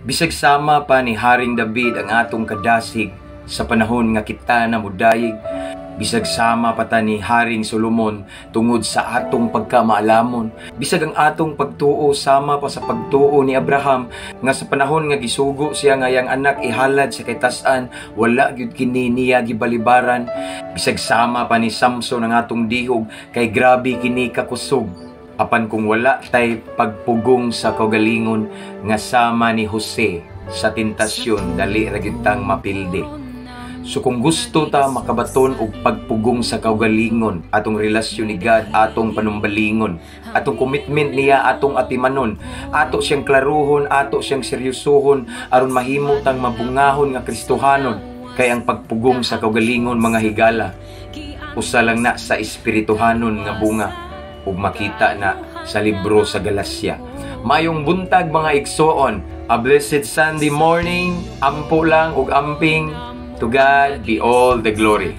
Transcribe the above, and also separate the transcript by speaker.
Speaker 1: Bisag sama pa ni Haring David ang atong kadasig sa panahon nga kita na mudayig, bisag sama pa ta ni Haring Solomon tungod sa atong pagkamaalamon, bisag ang atong pagtuo sama pa sa pagtuo ni Abraham nga sa panahon nga gisugo siya nga iyang anak ihalad sa kaytas-an, wala gyud kini niya gibalibaran. Bisag sama pa ni Samson ang atong dihog kay grabe kini kakusog, apan kung wala tay pagpugong sa kaugalingon nga sama ni Jose sa tentasyon, dali ra gyud tang mapildi. So kung gusto ta makabaton og pagpugong sa kaugalingon, atong relasyon ni God, atong panumbalingon, atong commitment niya, atong atimanon, ato siyang klaruhon, ato siyang seryosohon, aron mahimo tang mabungahon nga Kristohanon. Kay ang pagpugong sa kaugalingon, mga higala, usa lang na sa espirituhanon nga bunga ug makita na sa libro sa Galacia. Mayong buntag, mga igsoon, a blessed Sunday morning, ampo lang ug amping. To God be all the glory.